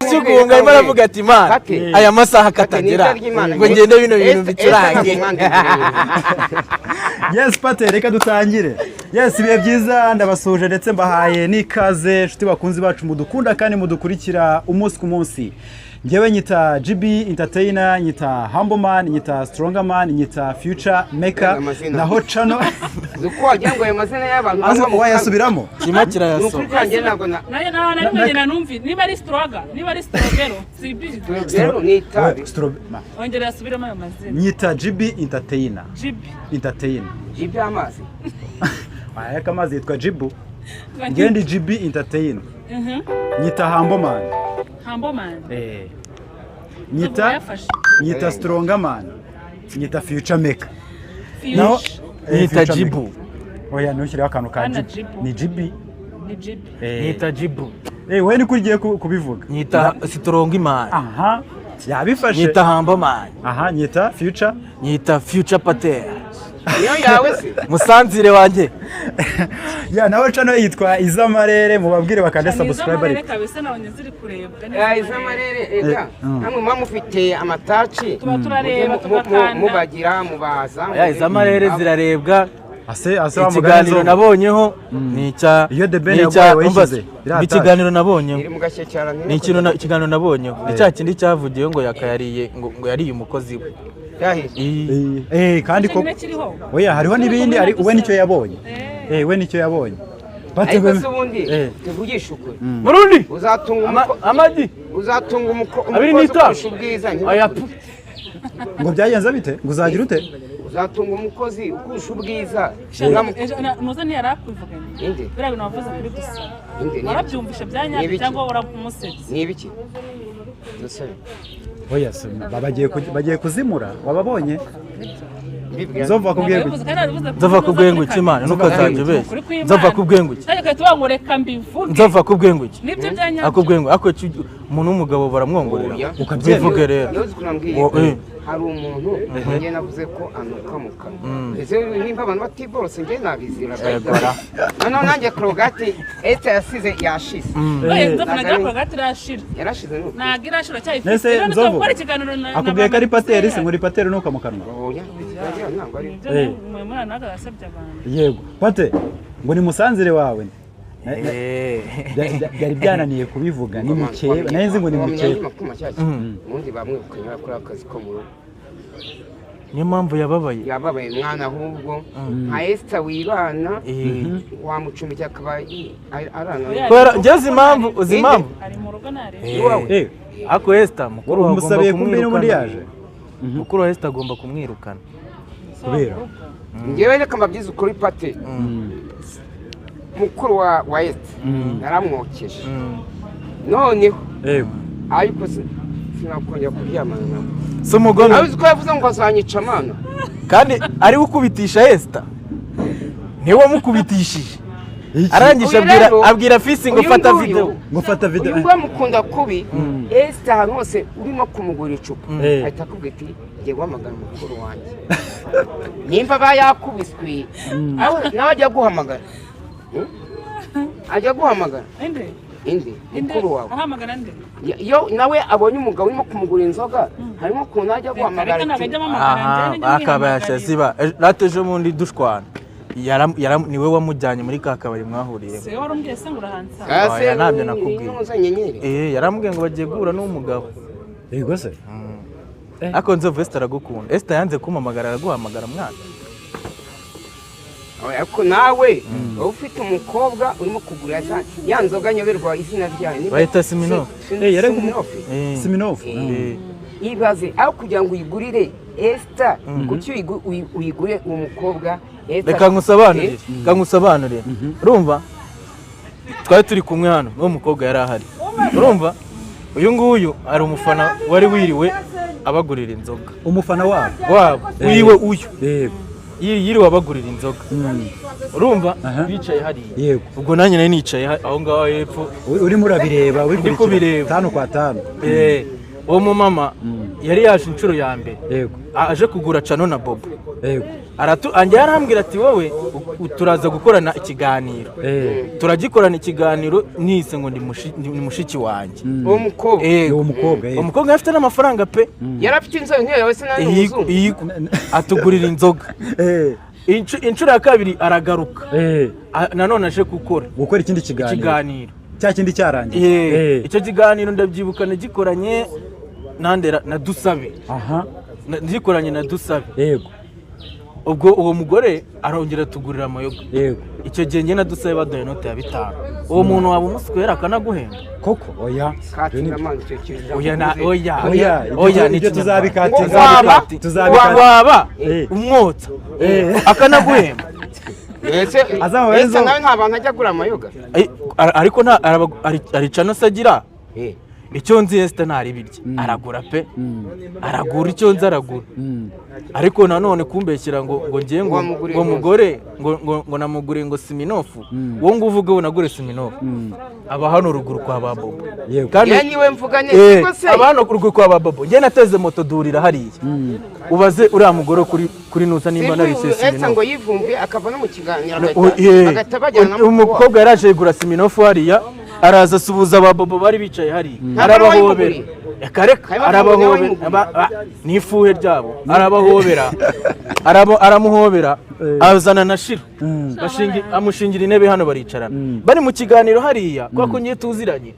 Cyugunga arimo aravuga ati Imana, aya masaha akatagera ngo ngende bino bintu bicurange. Yes Pate, reka dutangire. Yes, ibihe byiza, ndabasuhuje ndetse mbahaye n'ikaze inshuti bakunzi bacu mudukunda kandi mudukurikira umunsi ku munsi. Njyewe nyita GB Entertainer, nyita Humble Man, nyita Stronger Man, nyita Future Maker. Amazina. Naho channel Uko wagira ngo ayo mazina y'abantu aza bamwe mu wayasubiramo. Kirimo Ni kirayasoma. ukuri kwanjye ntabwo na Nanjye nta na rimwe njye numvi niba ari stroga, niba ari strogero, sibizi. Rero ni itabi. Ongera yasubiremo ayo mazina. Nyita GB Entertainer. Jibi. Entertainer. Jibi amazi. Aya kamazi yitwa Jibu. Ngendi GB Entertainer. Nyita Humble Man. Humble Man. Nyita Wayafashe. nyita Stronger Man. Nyita Future Maker. Naho Nyita Future Jibu. Maker. Oya, ntushyireho akantu ka Hana Jibu. Jibu. Ni GB. Ni Jibi. Nyita Jibu. We niko ugiye kubivuga. Nyita Sitoronga Imana. Aha. Yabifashe. Nyita Humble Man. Aha, nyita Future. Nyita Future Pater. Niyo yawe se. Musanzire wanjye. Ya nawe channel yitwa Izamarere, mubabwire bakande subscribe ariko. Kabisa nabonye ziri kurebwa. Eh, iz'amarere ega namwe muba mufite amataci. Tuba turareba, tugakanda. Mubagira mubaza. Oya, izamarere zirarebwa. Ase ase wa mugani Ikiganiro zo. nabonyeho ni icya Iyo The Ben ni icya- yaguhaye wayishyize, umva, iriya ikiganiro nabonyeho Iri mu gashyekera. ni ikintu ikiganiro nabonyeho ni cya kindi cyavugiyeho ngo yakayariye ngo yariye umukozi we. Yahiye. Kandi ko Nyine kiriho. oya hariho n'ibindi ari we nicyo yabonye. We nicyo yabonye. Pate Ariko we- se ubundi tuvugishe ukuri. Murundi Uzatunga umuko amagi uzatunga Abiri umukozi n'itanu. ukurusha ubwiza. Oya, Ngo byagenze bite? Ngo uzagira ute? Uzatunga umukozi ukurusha ubwiza. Muze ntiyarakwivuganye. Inde. Biriya bintu wavuze kuri dusa. Inde. Warabyumvishe bya nyabyo Ni ibiki? cyangwa waramusetse? Ni ibiki? Dusabe. Oya se bagiye kuzimura wababonye? Mbibwira. Nzova kubwenge. Nzova kubwenge Imana ntukazajya ubeshya. Nzova kubwenge. Nanjye ugahita uvuga ngo reka mbivuge. Nzova kubwenge. Nibyo bya nyabyo. Akubwenge ako umuntu w'umugabo baramwongorera. Oya. Ukabyemera. Bivuge rero. Iyo uzi ukuntu ambwiye, Wo- hari umuntu njye navuze ko anuka mu kanwa. Ese nimba abantu batiborose njye nabizira. Egora. Noneho nanjye Colgate Esther yasize yashize. Oya, Nzovu nagira Colgate irashira. Yarashize nuko. Ntabwo irashira cyayifite. Nese Rero Nzovu gukora ikiganiro na akubwiye ko ari pateri se ngo uri pateri nuka mu kanwa. Oya, oya, ntabwo ari. Ibyo mwe mwana ntabwo yasabye abantu. Yego. Pate ngo ni musanzire wawe. Byari byananiye kubivuga ni mukeba. Nari nzi ngo ni mukeba. Makuru mashyashya. Ubundi bamwirukanye bakora akazi ko mu rugo. Niyo mpamvu yababaye. Yababaye mwana ahubwo nka Esther wibana wamucumbikira akaba arana. Kubera ngeze impamvu uzi impamvu. Ari mu rugo ntareba. Iwawe. Ako Esther mukuru wawe agomba Umusabiye kumbi n'ubundi kumwirukana. yaje. Mukuru wa Esther agomba kumwirukana. Kubera. Njyewe reka mbabwize ukuri Pate. Mukuru wa Esther naramwokeje. Noneho Yego. ariko sinakongera kuryamana nawe. Si umugome. Abizi ko yavuze ngo azanyica amana. Kandi ari gukubitisha Esther. Niwe wamukubitishije. Arangije Uyu rero, abwira Fisi ngo uyu fata nguyu, video. Ngo fata video. Uyu nguyu amukunda kubi. Esther ahantu hose urimo kumugura icupa ahita akubwira ati ngiye guhamagara mukuru wanjye. Nimba aba yakubiswe nawe ajya guhamagara. Ajya guhamagara. Inde? Inde mukuru wawe. Ahamagara nde? Iyo nawe abonye umugabo urimo kumugura inzoga harimo ukuntu ajya guhamagara Reka ntabwo ati ajya ampamagara njye Aha akaba ziba rate ejo bundi dushwana. Niwe wamujyanye muri ka kabari mwahuriyemo. Se warumbwiye se ngo urahansa. Ase Oya, ntabyo nakubwiye. nuza nyenyeri. Yarambwiye ngo bagiye guhura n'umugabo. Yego se. Ariko Nzovu Esther aragukunda. Esther yanze kumpamagara araguhamagara mwana. Ariko nawe wowe ufite umukobwa urimo kugura ya nzoga nyoberwa izina ryayo. Bayita Siminoff. Siminoff. Siminoff. Ibaze aho kugira ngo uyigurire Esther kuki uyigure uwo mukobwa Esther. Reka nkusobanurire. Reka nkusobanurire. Urumva? Twari turi kumwe hano n'uwo mukobwa yari ahari. Urumva? Uyu nguyu ari umufana wari wiriwe abagurira inzoga. Umufana wabo. Wabo wiwe uyu. Yego. Yiriwe abagurira inzoga. Urumva? Bicaye hariya. Yego. Ubwo nanjye nari nicaye aho ngaho hepfo. Urimo urabireba Ndi kubireba. 5 kwa 5. Uwo mumama yari yaje inshuro ya mbere, Yego. aje kugura Cano na Bobo. Yego. Aratu anjye yarambwira ati wowe turaza gukorana ikiganiro. Turagikorana ikiganiro nise ngo ndi mushiki wanjye. Uwo mukobwa. Yego. Uwo mukobwa, Uwo mukobwa yari afite n'amafaranga pe. Yari afite inzobe nk'iyo yawe se nawe ni umuzungu. Atugurira inzoga. Inshuro ya kabiri aragaruka. Nanone aje gukora Gukora ikindi kiganiro. Ikiganiro. Cya kindi cyarangiye. Icyo kiganiro ndabyibuka nagikoranye nandera na Dusabe. Aha. Nagikoranye na Dusabe. Yego. Ubwo uwo mugore arongera atugurira amayoga. Yego. Icyo gihe njye na Dusabe baduhaye inote ya 5. Uwo muntu waba umuswera akanaguhemba. Koko oya. Katinga amana icyo kintu. Oya na oya. Oya, Oya ni ibyo Ikinyarwanda. tuzabikatinga. Ngo waba- Tuzabikatinga. Waba umwotsa akanaguhemba. Ese Azaba ese ezo. nawe nta bantu ajya agura amayoga. Ariko nta arica no se agira. Icyo nzi Esther ntaribirya. Aragura pe. Aragura icyo nzi aragura. Ariko nanone kumbeshyira ngo ngiye ngo Wamuguriye ngo mugore ngo namuguriye ngo Siminofu. Wowe ngo uvuge ngo nagure Siminofu. Aba hano ruguru kwa ba Bobo. Yego. Kandi Ye niwe mvuga neza siko se. aba hano ruguru kwa ba Bobo. Njye nateze moto duhurira hariya. Ubaze uriya mugore kuri nusa nimba narishyuye Ese Siminofu. ngo yivumbuye akava no mu kiganiro agahita bajyana na mukuru wawe. Umukobwa yaraje yigura Siminofu hariya, araza asuhuza ba Bobo bari bicaye hariya, Ntabwo arabahobera. wayimuguriye. Reka reka, Harimo arabahobera. wayimuguriye. Ni ifuhe ryabo, arabahobera, aramuhobera, azana na Shira. Amushingira intebe hano baricarana. Bari mu kiganiro hariya, kubera ko ngiye tuziranye.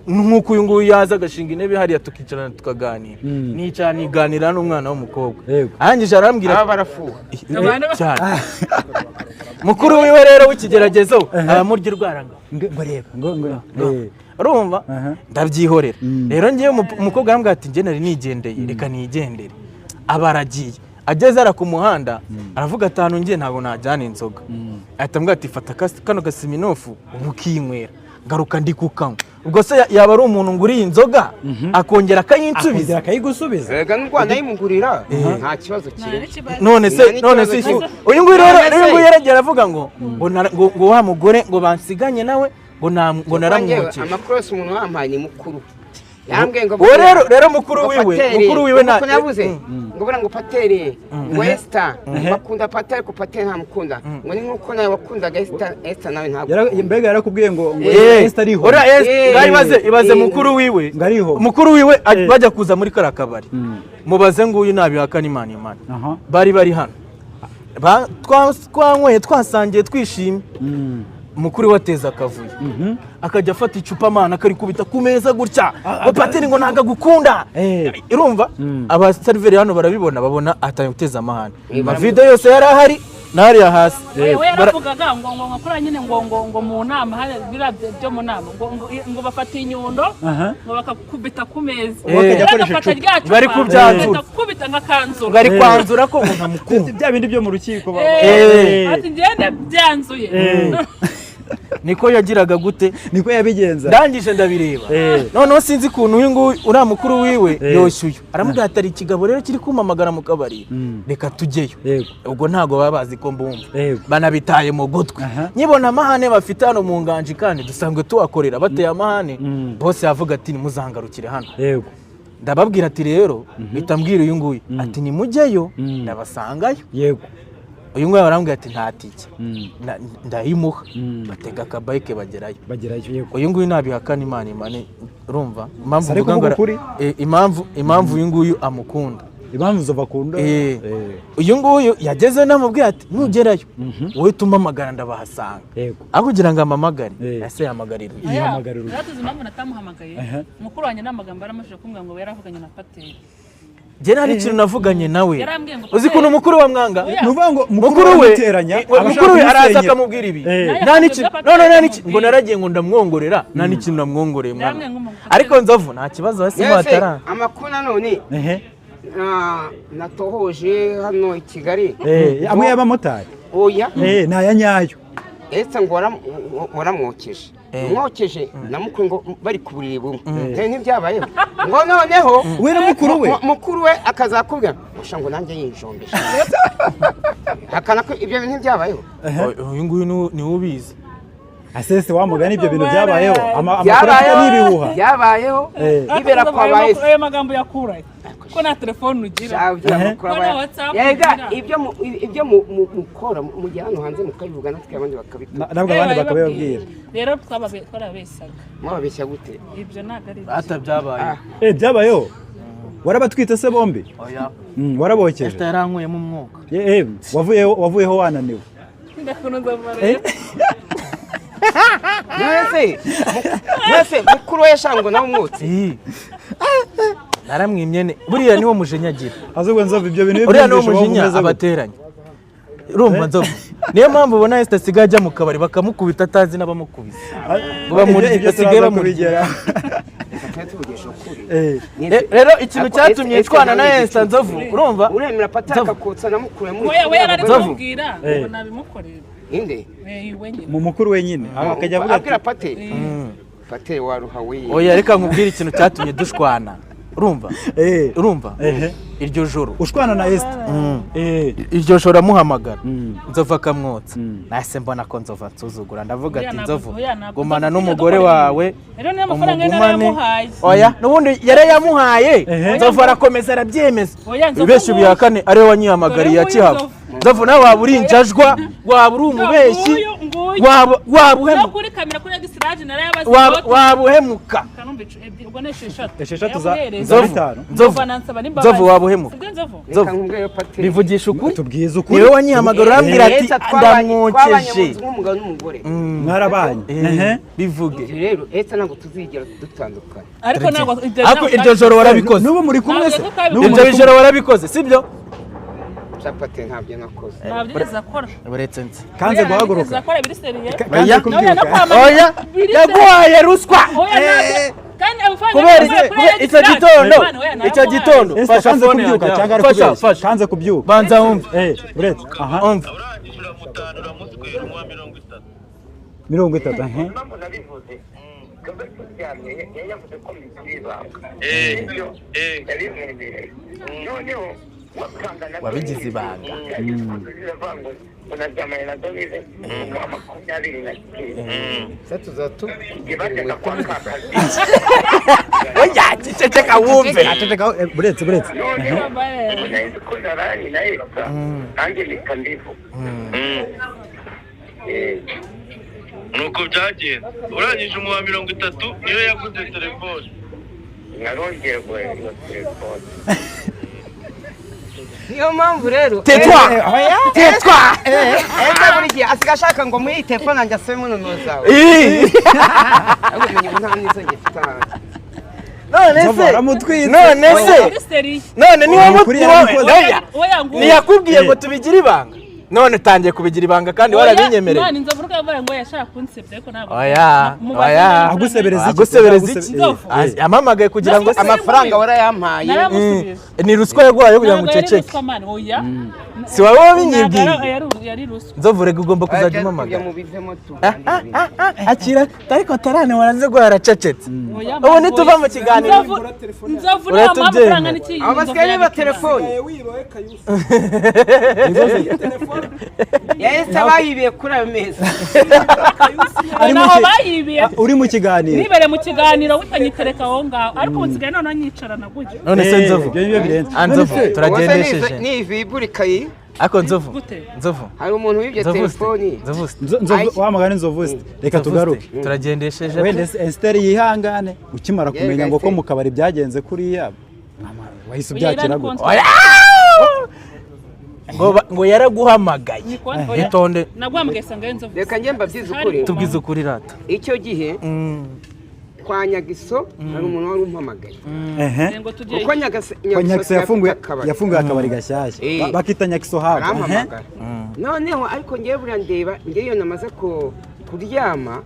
Nk'uko uyu nguyu yaza agashinga intebe hariya tukicarana tukaganira. Nicara niganira n'umwana w'umukobwa. Yego. Arangije arambwira Aba barafuha. Cyane. Mukuru wiwe rero w'ikigeragezo aramurya urwaranga. Ngo reba ngo Urumva? Aha. Ndabyihorera. Rero ngiye umukobwa arambwira ati njye nari nigendeye, reka nigendere. Aba aragiye. Ageze ara ku muhanda aravuga ati ahantu ngiye ntabwo najyana inzoga. Ahita ambwira ati fata kano gasiminofu ukinywera. Ngaruka ndi kukanywa. Ubwo se yaba ari umuntu nguriye inzoga akongera akayinsubiza. Akongera akayigusubiza. Erega n'u Rwanda yimugurira nta kibazo kirimo. None se Nta none se n'ikibazo uyu nguyu rero None se- uyu nguyu yaragiye aravuga ngo ngo wa mugore ngo bansiganye nawe ngo ngo naramwokeje. Amakuru yose umuntu wampaye ni mukuru. Yambwiye ngo Uwo rero mukuru ngo wiwe, Pateri, mukuru wiwe na ngo nabuze ngo bura ngo Pateri ngo Esther bakunda Pateri ariko Pateri ntamukunda ngo ni nkuko nawe wakundaga Esther, Esther nawe ntabwo. Mbega yarakubwiye ngo Esther ariho. Uriya Esther, ngaho ibaze mukuru wiwe. Ngo ariho. Mukuru wiwe bajya kuza muri kariya kabari. Mubaze nguyu nabihakana Imana Imana. Aha. Bari bari hano. Twanyweye twasangiye twishimye. Mukuru we ateza akavuyo. Akajya afata icupa amana akarikubita ku meza gutya. Ngo Pateri ngo ntabwo agukunda. Urumva? Abaseriveri hano barabibona babona atangiye guteza amahane. Amavido yose yari ahari n'ariya hasi. We yaravugaga ngo ngo nkakora nyine ngo ngo ngo mu nama hari biriya byo mu nama ngo ngo ngo bafata inyundo ngo bakakubita ku meza. Bakajya akoresha Bagafata icupa. rya cupa, Bari kubyanzura. bagahita kukubita nkakanzura. Ngo ari kwanzura ko ngo ntamukunda. Bya bindi byo mu rukiko. Ati ngende byanzuye. Niko yagiraga gute? Niko yabigenza. Ndangije ndabireba. Noneho sinzi ukuntu uyu nguyu uriya mukuru wiwe yoshyuye. Aramubwira ati hari ikigabo rero kiri kumpamagara mu kabari. Reka tujyeyo. Ubwo ntabwo baba bazi ko mbumva. Banabitaye mu gutwi. Nyibona amahane bafite hano mu nganji kandi dusanzwe tuhakorera bateye amahane. Bose yavuga ati nimuzangarukire hano. Ndababwira ati rero mpita mbwira uyu nguyu ati nimujyeyo ndabasangayo. Uyu nguyu arambwira ati nta tike. Ndayimuha. Batega akabayike bagerayo. Bagerayo yego. Uyu nguyu nabihakana Imana imane urumva impamvu Ariko mvuga ngo kuvuga impamvu uyu nguyu amukunda. Impamvu zo bakunda. Uyu nguyu yageze namubwiye ati nugerayo wowe tumpamagara ndabahasanga. Yego. Aho kugira ngo amamagare ese yahamagarira. Yihamagarira. Yaratuze impamvu natamuhamagaye. Mukuru wanjye n'amagambo yaramashije kumbwira ngo yaravuganye na Pateri. Njye nta n'ikintu navuganye nawe. Yarambwiye ngo Uzi ukuntu mukuru wa mwanga? Oya. Ni ukuvuga ngo Mukuru we amuteranya, mukuru we abashaka araza kumusenyera. akamubwira ibi. Nta n'ikintu Nawe no no nta yakoze n'ikintu ngo naragiye ngo ndamwongorera nta n'ikintu namwongoreye mwana. Namwe ngo Ariko Nzovu nta kibazo hasi Ese matara. amakuru nanone natohoje hano i Kigali. Amwe y'abamotari. Oya. Ni aya nyayo. Ese ngo waramwokeje. Mwokeje namukwe ngo bari ku buriri bumwe. Ntibyabayeho. Ngo noneho We na mukuru we. Mukuru we akazakubwira ngo ngo nanjye yinjombeshe. Hakana ko ibyo bintu ntibyabayeho. Uyu nguyu niwe ubizi. Asese wa mugani ibyo bintu byabayeho amakuru afite n'ibihuha byabayeho ibera kwa bahise ayo magambo yakura ko na telefone ugira yega ibyo mukora mujya hano hanze mukabivuga natwe abandi bakabikora nabwo abandi bakabibabwira rero twarabeshyaga mwababeshya gute ibyo ntabwo ari ata byabaye byabayeho warabatwite se bombi oya warabokeje Esther yarankuyemo umwuka wavuyeho wananiwe mwese mukuru we shango nawe umwotsi naramwimye buriya niwo mujenyagira azubwo Nzovu ibyo bintu uriya niwo mujinya abateranye urumva Nzovu niyo mpamvu ubona Esther asigaye ajya mu kabari bakamukubita atazi n'abamukubise ngo basigaye bamurigera rero ikintu cyatumye twana na Esther Nzovu urumva uremera pataka kotsa namukura muri we yarari kumubwira ngo nabimukorera inde mu mukuru wenyine akajya avuga abwira Pate Pate waruha we oya reka nkubwire ikintu cyatumye dushwana urumva urumva iryo joro ushwana na Esther iryo joro amuhamagara Nzovu akamwotsa nahise mbona ko Nzovu ansuzugura ndavuga ati Nzovu gumana n'umugore wawe umugumane oya n'ubundi yarayamuhaye Nzovu arakomeza arabyemeza ibeshyi ubihakane ariwe wanyihamagariye akihava Nzovu nawe waba uri injajwa waba uri umubeshyi waba uhemuka esheshatu za bitanu Nzovu waba uhemuka bivugisha ukuri tubwize ukuri niwe wanyihamagara urambwira ati ndamwokeje mwarabanye bivuge rero Esther ntabwo tuzigera dutandukana ariko ntabwo ariko iryo joro warabikoze n'ubu muri kumwe se iryo joro warabikoze sibyo Capate ntabyo nakoze ntabyo akora uretse nzi kanze guhaguruka akora biri seriye kanze kubyuka oya yaguhaye ruswa kubera icyo gitondo icyo gitondo fasha phone kubyuka cyangwa ari kubeshya kanze kubyuka banza wumve uretse aha umve mirongo itatu wabigize ibanga oya ceceka wumve buretse buretse nuko byagenze urangije umuwa 30 niyo yaguze telefone narongeye guhereza telefone niyo mpamvu rero tetwa tetwa ese buri gihe asiga ashaka ngo muhe telefone yanjye asubemo nomero zawe ariko menya nta n'izo njye mfite hanze none se none se none niba ntiyakubwiye ngo tubigire ibanga none utangiye kubigira ibanga kandi warabinyemereye none Nzovu rwabaye ngo yashaka kunsebya ariko ntabwo oya oya agusebereza iki yamamagaye kugira ngo amafaranga warayampaye ni ruswa yaguhaye kugira ngo uceceke si wowe wabinyibwiye Nzovu rega ugomba kuzajya umamagara akira ariko tarane waranze guhara aracecetse ubu ntituva mu kiganiro Nzovu nta mafaranga n'iki abo basigaye biba telefone yahise abayibiye kuri ayo meza naho bayibiye uri mu kiganiro nibere mu kiganiro witanyitereka aho ngaho ariko ubu nsigaye noneho nyicarana gutyo none se Nzovu Nzovu turagendesheje nivibura ikayi ariko Nzovu Nzovu hari umuntu wibye telefoni Nzovu wamagana Nzovu reka tugaruke turagendesheje wenda Esther yihangane ukimara kumenya ngo ko mu kabari byagenze kuriya wahise ubyakira gute ngo yaraguhamagaye itonde naguhamagaye sanga Nzovu reka njye mbabwize ukuri tubwize ukuri rata icyo gihe kwa Nyagiso hari umuntu wari umpamagaye kuko Nyagiso yafunguye akabari gashyashya bakita Nyagiso haba arampamagara noneho ariko ngewe buriya ndeba ngewe iyo namaze kuryama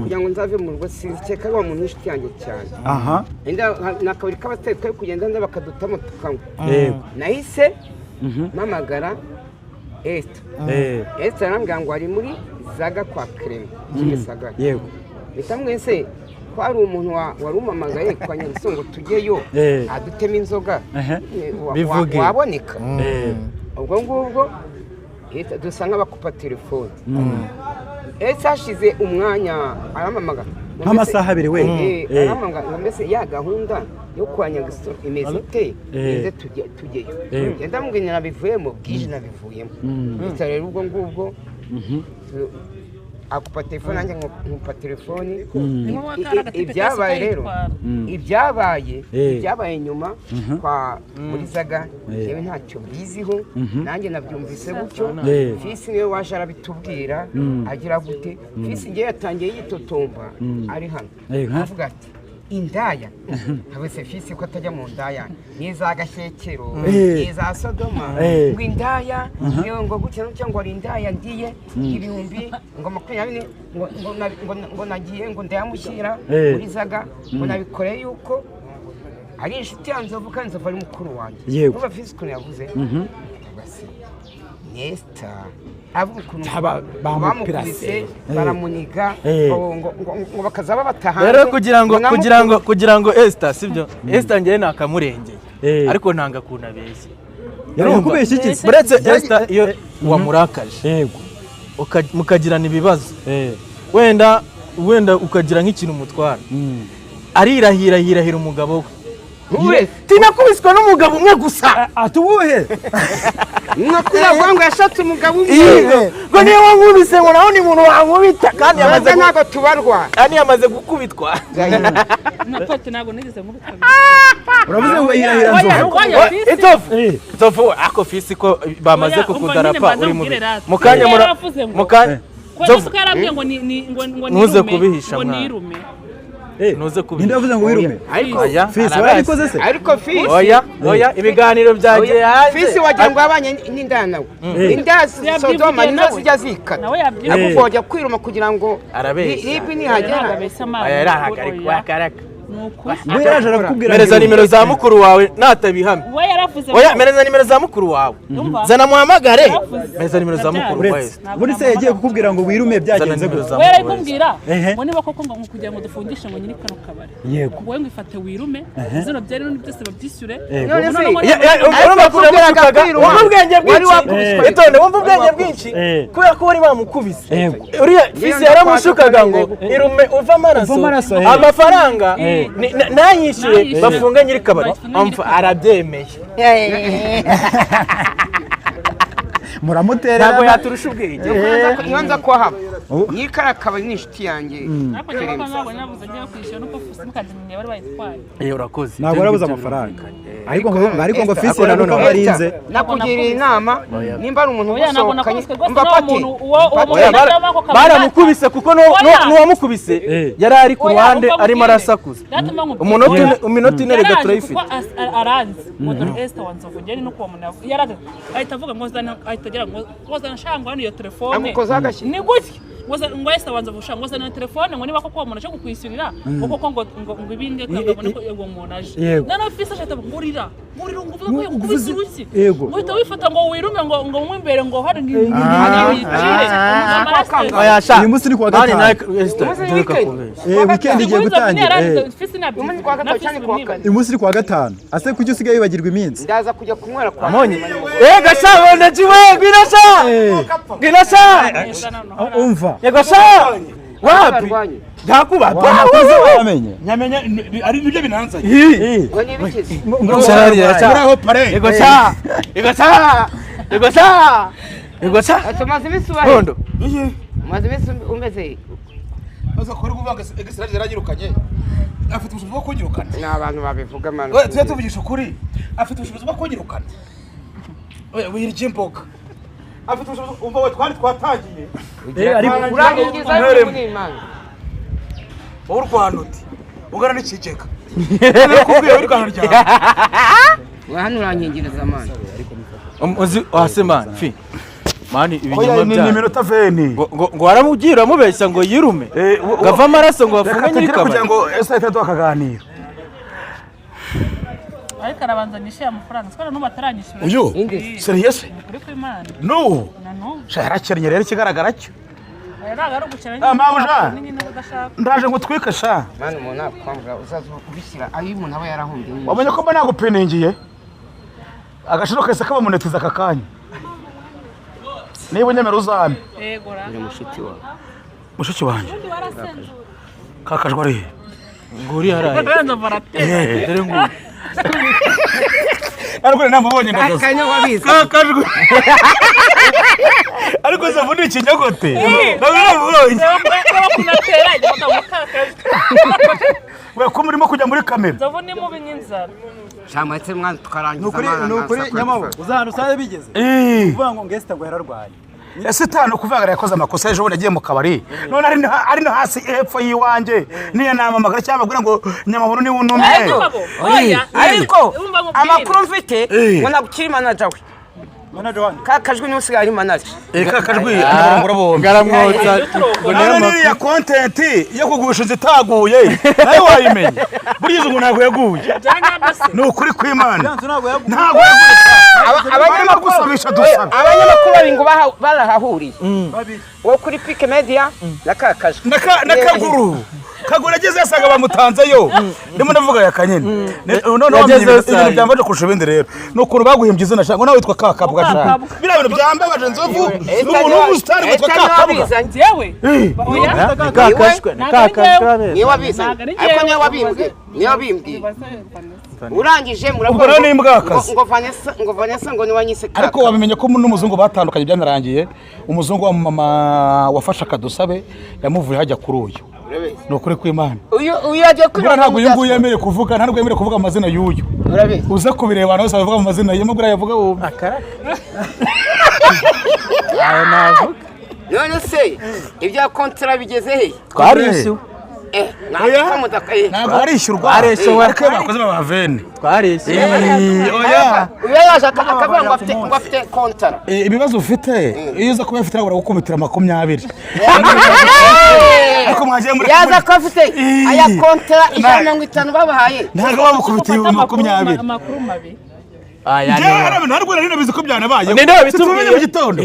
kugira ngo nzave mu rugo sinzikeka ari wa muntu w'inshuti yanjye cyane ni akabari k'abatari twari kugenda nda bakadutamo tukanywa nahise mpamagara Esther Esther arambwira ngo ari muri Zaga kwa Clement Kimisagara mpita mwese ko hari umuntu wari umamagaye kwa Nyagiso ngo tujyeyo adutema inzoga waboneka ubwo ngubwo dusa nk'abakupa telefone Ese hashize umwanya arampamagara Nk'amasaha abiri we. Arampamagara ngo mbese ya gahunda yo kwa Nyagasani imeze ite, ize tujyeyo. Ngenda mubwira nabivuyemo, bwije nabivuyemo. Bityo rero ubwo ngubwo akupa telefone, nanjye nkupa telefone. Ibyabaye rero, ibyabaye nyuma kwa muri Zaga, yewe ntacyo mbiziho, nanjye nabyumvise gutyo. Fisi niwe waje arabitubwira, agira gute. Fisi ngewe yatangiye yitotomba ari hano, avuga ati indaya habese Fisi ko atajya mu ndaya, niza Gashyekero, niza Sodoma, ngo indaya ngo gutya n'utya, ngo ari indaya ngiye 2020, ngo nagiye ngo ndayamushyira muri Zaga, ngo nabikoreye yuko ari inshuti ya Nzovu kandi Nzovu ari mukuru wanjye. Urumva Fisi ukuntu yavuze, Nesta avuga ukuntu bamukubise baramuniga, ngo bakaza babataha. Rero kugira ngo Esther, sibyo, Esther ngewe nakamurengeye, ariko ntanga kunabeshya. Yakubeshya iki? Buretse Esther iyo wamurakaje mukagirana ibibazo, wenda ukagira nk'ikintu umutwara, arirahira hirahira umugabo we. Tinakubiswe n'umugabo umwe gusa. Atubuhe? Nakuravuga ngo yashatse umugabo umwe. Ngo niyo wankubise, ngo naho ni umuntu wankubita, kandi yamaze ntabwo tubarwa. Kandi yamaze gukubitwa. Napote ntabwo nigeze nkubitwa. Uravuze ngo yirahira Nzovu. Nzovu ako Fisi ko bamaze kukudarapa uri mubi. Mukanya mukanya Nzovu yarabwiye ngo ni ngo ntuze kubihisha mwana. Ntuze kubihisha. Ninde yavuze ngo wirume? Ariko Fisi warabikoze se? Ariko Fisi oya ibiganiro byagiye hanze. Fisi wagira ngo abanye n'indaya nawe. Indaya Sodoma nizo zijya zikata. Ahubwo wajya kwiruma kugira ngo ribi nihagera. Oya arahagarikwa karaka. We yaraje arakubwira. Mereza nimero za mukuru wawe natabihamye. We yaravuze. Oya mereza nimero za mukuru wawe. Zana muhamagare. Mereza nimero za mukuru wawe. Muri se yagiye kukubwira ngo wirume byagenze gute? We yarikumbwira ngo niba koko ngo kugira ngo dufungishe ngo nyiri kano kabari. Yego. Wowe ngo ifate wirume, zino byari n'ibyo byose babyishyure. Urumva kuramutsukaga, wumva ubwenge bwinshi. Itonde wumva ubwenge bwinshi kubera ko wari bamukubise. Uriya Fisi yaramushukaga ngo irume uva amaraso, amafaranga nayishyuye bafunga nyiri kabari. Arabyemeye. Muramuterera ntabwo yaturusha ubwenge. Iyo nza kuhaba nyiri kariya kabari ni inshuti yanjye. Urakoze. Ntabwo warabuze amafaranga, ariko ngo Fisi yaravuga arinze. Nakugiriye inama nimba ari umuntu ugusohokanye mba pati baramukubise kuko n'uwamukubise yari ari ku ruhande arimo arasakuza. Umunota ine reka turayifite. Aranze ngo Esther wa Nzovu ngeni nuko uwo muntu yaraze ahita avuga ngo zana, ahita agira ngo zana shangwa hano iyo telefone ni gutya, ngo Esther wa Nzovu shangwa zana telefone ngo niba koko uwo muntu aje kukwishyurira ngo koko ngo ngo ibinge ngo ko uwo muntu aje. None Fisi ashaka ngurira ngo uvuga ko yakubise uruki, ngo uhita wifata ngo wirume ngo ngo imbere ngo hari ngiri. Uyu munsi ni kuwa gatanu. Weekend igiye gutangira. Uyu munsi ni kuwa gatanu. Ase kuki usigaye wibagirwa iminsi? Ndaza kujya kunywera kwa Amonye. Gasha wona jiwe gwirasha. Gwirasha. Umva. Yego sha. Wapi? Ndakuba. Wamenye. Nyamenya ari nibyo binanzanye. Ngo nibikize. Muraho pare. Yego sha. Yego sha. Yego sha. Yego sha. Atumaze iminsi ubahe. Hondo. Umaze iminsi umeze. Aza kuri kuvanga egisiraje yaranyirukanye. Afite ubushobozi bwo kunyirukana. Ni abantu babivuga mano. Oya tujye tuvugisha ukuri. Afite ubushobozi bwo kunyirukana. Oya wirya imboga. Afite ubushobozi umva we twari twatangiye. Ariko urangiza muri Imana. Wowe urwana uti ungana n'ikigega. Nakubwiye wirwana ryawe. Hano urankingereza mano. Uzi wase man fi. Mani ibinyoma ni bya. iminota veni. Ngo waramugira mubeshya ngo yirume. Gava amaraso ngo bafunge nyiri kabari. Kugira ngo ese ahita tukaganira. Ariko arabanza nishyuye amafaranga sikora n'ubu ataranyishyura. Uyu? Serious? Kuri kw'Imana. No. Na n'ubu. Sha yarakennye rero ikigaragara cyo. Ntabwo ari ugukena Mabuja. Ndaje ngo utwike sha. Mani umuntu nakwambura uzaza ubishyira ayo umuntu aba yarahombye. Wamenye ko mba nagupeningiye? Agashiro kese kabamunetiza aka kanya. Niba unyemera uzame. Yego ra. Uri mushuti wawe. Mushiki wanjye kakajwe ari nguri haraye dore nguri ariko namubonye ndagaza kakajwe ariko Nzovu ni ikinyagote namubonye we ko murimo kujya muri kamera Nzovu ni mubi nk'inzara shametse mwana tukarangiza nukuri nyamabo uzahano usanze bigeze uvuga ngo Esther ngo yararwaye ese tano kuvuga yakoze amakosa ejo bundi agiye mu kabari none ari no hasi hepfo yiwanjye niyo namamagara cyangwa abwira ngo nyamaburu ni untumye ariko amakuru mfite ngo nagukiri manager we kakajwi niwe usigaye ari manager kakajwi arabangura bombi ngaramwotsa none niriya content yo kugusha inzu itaguye nayo wayimenya burya izo ngo ntabwo yaguye ni ukuri kw'Imana ntabwo yaguye abanyamakuru babiri ngo barahahuriye uwo kuri Pike Media na kakajwi na Kaguru Kaguru ageze asanga bamutanzeyo ndimo ndavuga ya kanyene none ibintu byambaje kurusha ibindi rero ni ukuntu baguhimbye izina shaka ngo nawe witwa Kakabwa shaka biriya bintu byambabaje Nzovu umuntu w'umusitari witwa Kakabwa njyewe kakashwe kakashwe niwe wabizanye ariko niwe wabimbwiye niwe wabimbwiye urangije muravuga ngo Vanessa ngo Vanessa ngo niwe wanyise Kakabwa ariko wabimenye ko n'umuzungu batandukanye byanarangiye umuzungu wa mama wafashe akadusabe yamuvuye hajya kuri uyu ni ukuri kw'Imana uyu agiye kuri ntabwo uyu nguyu yemerewe kuvuga ntabwo yemerewe kuvuga amazina y'uyu uza kubireba abantu bose bavuga amazina ye mugura yavuga ubu ayo navuga none se ibya kontra bigeze he twarishyuwe ntabwo barishyurwa ariko bakoze baba vene twarishyuwe oya uyu yaje akavuga ngo afite kontara ibibazo ufite iyo uza kuba ufite ntabwo baragukubitira 20 ariko mwagiye muri yaza ko afite aya kontara 150 babahaye ntabwo bamukubitiye 20 amakuru mabi ntabwo nari nabizi ko byanabaye tumenye mu gitondo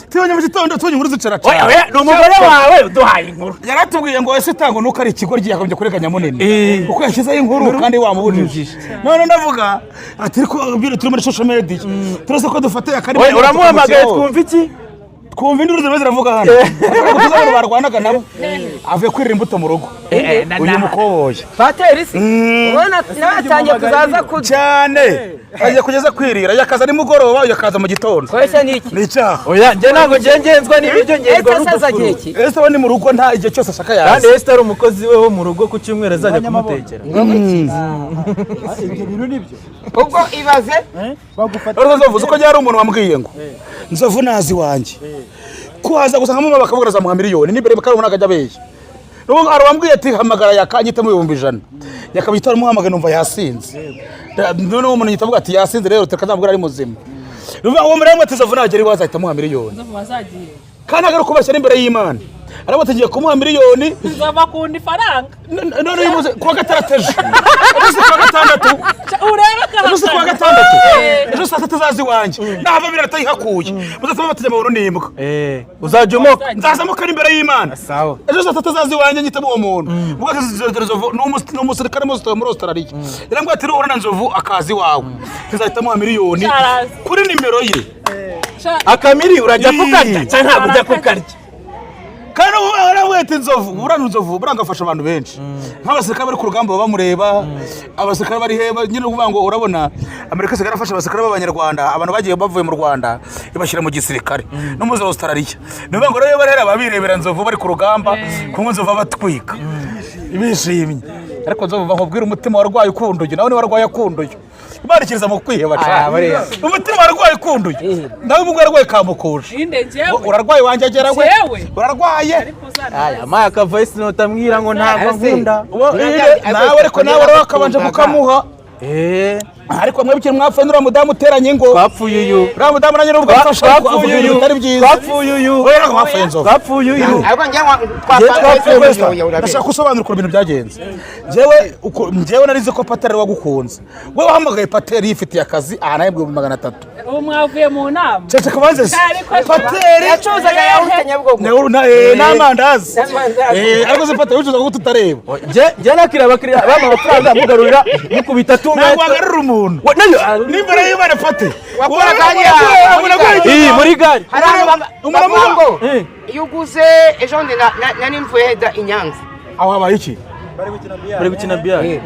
tumenye mu gitondo tubonye inkuru zicara cyane ni umugore wawe uduhaye inkuru yaratubwiye ngo ese tango nuko ari ikigo ryagombye kurega nyamunini kuko yashyizeho inkuru kandi wamubujije none ndavuga ati ariko turi muri social media turetse ko dufateye akari uramuhamagaye twumva iki twumva induru zirimo ziravuga hano abantu barwanaga nabo avuye kwirira imbuto mu rugo uyu mukoboyi pateri se ubona nawe atangiye kuzaza kurya cyane agiye kugeza kwirira yakaza nimugoroba yakaza mu gitondo koresha ni iki ni icyaha oya njye ntabwo njye ngenzwa n'ibiryo ngenzwa n'udufuru Esther we ni mu rugo nta igihe cyose ashaka yaza kandi Esther ari umukozi we wo mu rugo ku cyumweru azajya kumutekera ibyo bintu nibyo ubwo ibaze bagufata Nzovu uko ryari umuntu wambwiye ngo Nzovu nazi wanjye kuhaza gusa nkamuma bakavuga zamuha miliyoni nibere bakari umuntu akajya abeshya n'ubu hari uwambwiye ati hamagara yakanyitemo 100,000 yakabita aramuhamagara numva yasinze none uwo muntu yita avuga ati yasinze rero reka nzamubwira ari muzima uwo muremwe ati Nzovu nagera iwawe azahita amuha miliyoni kandi agaruka kubashyira imbere y'Imana aravuga ati ngiye kumuha miliyoni Nzovu akunda ifaranga none uyu munsi kuwa gatandatu ejo ejo kuwa gatandatu ejo kuwa gatandatu ejo saa tatu zaza iwanjye nahava miliyoni atayihakuye muzatuma batujya mu bururu n'imbwa uzajya umoka nzazamuka imbere y'Imana ejo saa tatu zaza iwanjye nyitamo uwo muntu ni umusirikare muri Australia yarambwira ati nuhura na Nzovu akaza iwawe ntizahita amuha miliyoni kuri nimero ye akamiri urajya kukarya cyangwa ntabwo ujya kukarya kandi ubu arawete Nzovu burana Nzovu burangafasha abantu benshi nk'abasirikare bari ku rugamba bamureba abasirikare bari heba nyine uvuga ngo urabona Amerika isigaye yarafasha abasirikare b'abanyarwanda abantu bagiye bavuye mu Rwanda ibashyira mu gisirikare no muri Australia ni ukuvuga ngo rero barera babirebera Nzovu bari ku rugamba kumwe Nzovu abatwika bishimye ariko Nzovu bakubwira umutima warwaye ukunduye nawe ni warwaye akunduye barikiriza mu kwiheba cyane umutima warwaye ukunduye nawe ubwo yarwaye kamukuje urarwaye wanjye agera we urarwaye aya aka voice note ambwira ngo ntabwo nkunda nawe ariko nawe rero akabanje kukamuha ariko mwebwe mwapfuye n'uriya mudamu uteranye ingo twapfuye uyu uriya mudamu nanjye n'ubwo afasha twapfuye uyu bitari byiza twapfuye uyu oya ntabwo mwapfuye Nzovu twapfuye uyu ariko njye ndashaka gusobanura ukuntu ibintu byagenze njyewe nari nzi ko Pateri wagukunze wowe wahamagaye Pateri yifitiye akazi ahantu ahembwa 300,000 ubu mwavuye mu nama ceceka banze se Pateri yacuruzaga yawute Nyabugogo n'amandazi ariko se Pateri wicuzaga ko tutareba njye nakira abakiriya bampa amafaranga mugarurira mukubita tunga ntabwo wagarura umuntu n'imbere y'Imana Pateri wakoraga muri gare hari abantu bavuga ngo Iyo uguze, ejo bundi nari mvuye heda i Nyanza. Aho habaye iki? Bari gukina biyari. Bari gukina biyari.